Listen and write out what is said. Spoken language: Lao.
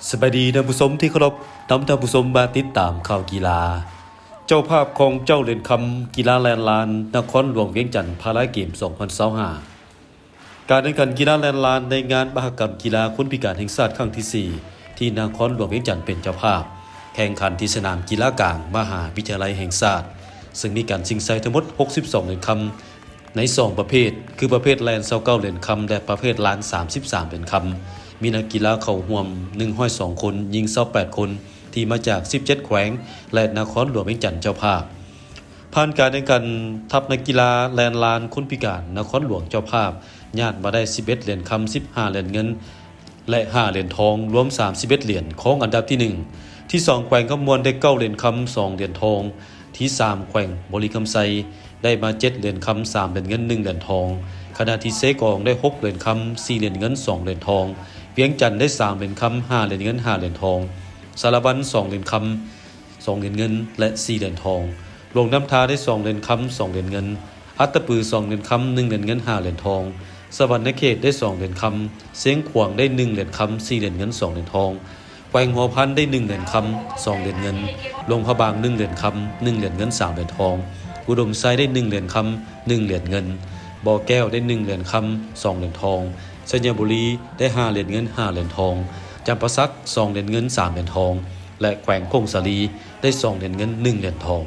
ສະບາຍດີທ່ານຜູ້ຊົມທີ່ເຄົາລົບ, ນຳທ່ານຜູ້ຊົມມາຕິດຕາມຂ່າວກິລາ. ເຈົ້າພາບຂອງເຈົ້າຫຼຽນຄຳ ກິລາແລ່ນລານນະຄອນຫຼວງວຽງຈັນ ພາລາເກມ ສອງພັນຊາວຫ້າ. ການແຂ່ງຂັນກິລາແລ່ນລານໃນງານມະຫະກຳກິລາຄົນພິການແຫ່ງຊາດຄັ້ງທີສີ່ ທີ່ນະຄອນຫຼວງວຽງຈັນເປັນເຈົ້າພາບ, ແຂ່ງຂັນທີ່ສະໜາມກິລາກາງມະຫາວິທະຍາໄລແຫ່ງຊາດ, ເຊິ່ງມີການຊິງໄຊທັງໝົດຫົກສິບສອງຫຼຽນຄຳ ໃນສອງປະເພດ ຄືປະເພດແລ່ນຊາວເກົ້າຫຼຽນຄຳ ແລະ ປະເພດລານສາມສິບສາມຫຼຽນຄຳ, ມີນັກກິລາເຂົ້າຮ່ວມໜຶ່ງຮ້ອຍສອງຄົນ, ຍິງຊາວແປດຄົນ ທີ່ມາຈາກສິບເຈັດແຂວງ ແລະ ນະຄອນຫຼວງວຽງຈັນເຈົ້າພາບ. ຜ່ານການແຂ່ງຂັນ, ທັບນັກກິລາແລ່ນລານຄົນພິການນະຄອນຫຼວງເຈົ້າພາບ ຍາດມາໄດ້ສິບເອັດຫຼຽນຄຳ, ສິບຫ້າຫຼຽນເງິນ ແລະ ຫ້າຫຼຽນທອງ, ລວມສາມສິບເອັດຫຼຽນ, ຄອງອັນດັບທີໜຶ່ງ. ທີສອງ ແຂວງຄຳມ່ວນໄດ້ເກົ້າຫຼຽນຄຳ, ສອງຫຼຽນທອງ. ທີສາມ ແຂວງບໍລິຄຳໄຊ ໄດ້ມາເຈັດຫຼຽນຄຳ, ສາມຫຼຽນເງິນ, ໜຶ່ງຫຼຽນທອງ. ຂະນະທີ່ເຊກອງໄດ້ຫົກຫຼຽນຄຳ, ສີ່ຫຼຽນເງິນ, ສອງຫຼຽນທອງ. ວຽງຈັນໄດ້ສາມຫຼຽນຄຳ, ຫ້າຫຼຽນເງິນ, ຫ້າຫຼຽນທອງ. ສາລະວັນ ສອງຫຼຽນຄຳ, ສອງຫຼຽນເງິນ ແລະ ສີ່ຫຼຽນທອງ. ຫຼວງນ້ຳທາໄດ້ສອງຫຼຽນຄຳ, ສອງຫຼຽນເງິນ. ອັດຕະປື ສອງຫຼຽນຄຳ, ໜຶ່ງຫຼຽນເງິນ, ຫ້າຫຼຽນທອງ. ສະຫວັນນະເຂດໄດ້ສອງຫຼຽນຄຳ, ຊຽງຂວາງໄດ້ໜຶ່ງຫຼຽນຄຳ, ສີ່ຫຼຽນເງິນ, ສອງຫຼຽນທອງ. ແຂວງຫົວພັນໄດ້ໜຶ່ງຫຼຽນຄຳ, ສອງຫຼຽນເງິນ. ຫຼວງພະບາງໜຶ່ງຫຼຽນຄຳ, ໜຶ່ງຫຼຽນເງິນ, ສາມຫຼຽນທອງ. ອຸດົມໄຊໄດ້ໜຶ່ງຫຼຽນຄຳ, ໜຶ່ງຫຼຽນເງິນ. ບໍ່ແກ້ວໄດ້ໜຶ່ງຫຼຽນຄຳ, ສອງຫຼຽນທອງ. ໄຊຍະບູລີໄດ້ຫ້າຫຼຽນເງິນ, ຫ້າຫຼຽນທອງ. ຈຳປາສັກສອງຫຼຽນເງິນ, ສາມຫຼຽນທອງ ແລະ ແຂວງຜົ້ງສາລີໄດ້ສອງຫຼຽນເງິນ, ໜຶ່ງຫຼຽນທອງ.